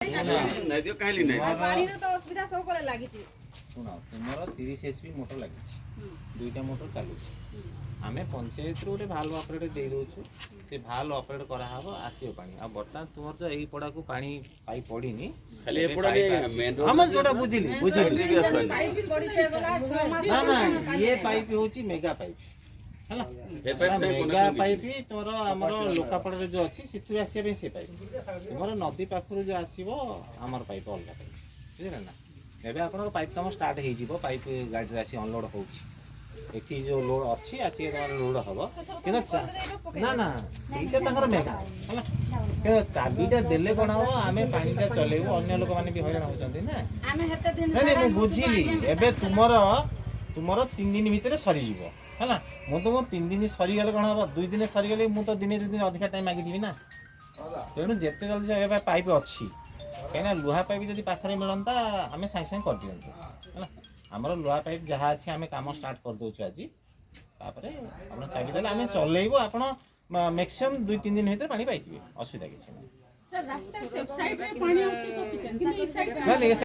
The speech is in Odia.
ନାଇଁ ଦିଅ, କାହିଁକି ନାଇଁ? ଆଉ ପାଣିର ତ ଅସୁବିଧା ସବୁବେଳେ ଲାଗିଛି। ଶୁଣ, ତୁମର 30 ଏଚ୍ ପି ମୋଟର ଲାଗିଛି, ଦୁଇଟା ମୋଟର ଚାଲୁଛି। ଆମେ ପଞ୍ଚାୟତରୁ ଗୋଟେ ଭାଲ୍ଭ ଅପରେଟ୍ ଦେଇ ଦେଉଛୁ। ସେ ଭାଲ୍ଭ ଅପରେଟ୍ କରାହବ, ଆସିବ ପାଣି। ଆଉ ବର୍ତ୍ତମାନ ତୁମର ତ ଏଇ ପଡ଼ାକୁ ପାଣି ପାଇପ୍ ପଡ଼ିନି। ଖାଲି ଏବେ ଏପଟେ ପାଇପ୍ ନାଇଁ, ଆସିବ। ମେନ୍ ରୋଡ ହଁ, ମୁଁ ଯୋଉଟା ବୁଝିଲି ବୁଝିଲି। ବି ଆସିବନି। ନା ନା, ଇଏ ପାଇପ୍ ହେଉଛି ମେଗା ପାଇପ୍, ହେଲା? ଏ ପାଇପ୍ ସାଙ୍ଗେ ମେଗା connection। Pipe ତୁମର ଆମର ଲୋକାପଡ଼ାରେ ଯୋଉ ଅଛି, ସେଥିରୁ ଆସିବା ପାଇଁ ସେ ପାଇପ୍। ତୁମର ନଦୀ ପାଖରୁ ଯୋଉ ଆସିବ, ଆମର ପାଇପ୍ ଅଲଗା ପାଇପ୍, ବୁଝିଲେ ନା? ଏବେ ଆପଣଙ୍କ ପାଇପ୍ କାମ ଷ୍ଟାର୍ଟ ହେଇଯିବ। ପାଇପ୍ ଗାଡ଼ିରେ ଆସି ଅନଲୋଡ଼ ହେଉଛି। ଏଠି ଯୋଉ ଲୋଡ଼ ଅଛି, ଆସିକି ତମର ଲୋଡ଼ ହବ। କିନ୍ତୁ ନା ନା, ସେଇଟା ତାଙ୍କର ମେଗା ହେଲା। କିନ୍ତୁ ଚାବିଟା ଦେଲେ କ'ଣ ହବ, ଆମେ ପାଣିଟା ଚଲେଇବୁ। ଅନ୍ୟ ଲୋକମାନେ ବି ହଇରାଣ ହେଉଛନ୍ତି ନା। ଆମେ ହେତେ ଦିନ ନାଇଁ ନାଇଁ, ମୁଁ ବୁଝିଲି। ଏବେ ତୁମର ତୁମର 3 ଦିନ ଭିତରେ ସରିଯିବ, ହେଲା? ମୁଁ ତୁମ 3 ଦିନ ସରିଗଲେ କ'ଣ ହବ, 2 ଦିନ ସରିଗଲେ ମୁଁ ତ ଦିନେ 2 ଦିନ ଅଧିକା ଟାଇମ୍ ମାଗିଥିବି ନା। ତେଣୁ ଯେତେ ଜଲ୍ଦି ଏବେ ପାଇପ୍ ଅଛି, କାହିଁକିନା ଲୁହା ପାଇପ୍ ଯଦି ପାଖରେ ମିଳନ୍ତା, ଆମେ ସାଙ୍ଗେ ସାଙ୍ଗେ କରିଦିଅନ୍ତୁ, ହେଲା? ଆମର ଲୁହା ପାଇପ୍ ଯାହା ଅଛି, ଆମେ କାମ ଷ୍ଟାର୍ଟ କରିଦେଉଛୁ ଆଜି। ତାପରେ ଆପଣ ଚାବି ଦେଲେ ଆମେ ଚଲେଇବୁ। ଆପଣ ମ୍ୟାକ୍ସିମମ୍ 2-3 ଦିନ ଭିତରେ ପାଣି ପାଇଯିବେ, ଅସୁବିଧା କିଛି ନାହିଁ। ସାର୍, ରାସ୍ତା ସାଇଡରେ ପାଣି ଆସୁଛି ସଫିସିଏଣ୍ଟ, କିନ୍ତୁ ଏଇ ସାଇଡ୍ ନାଇଁ ନାଇଁ।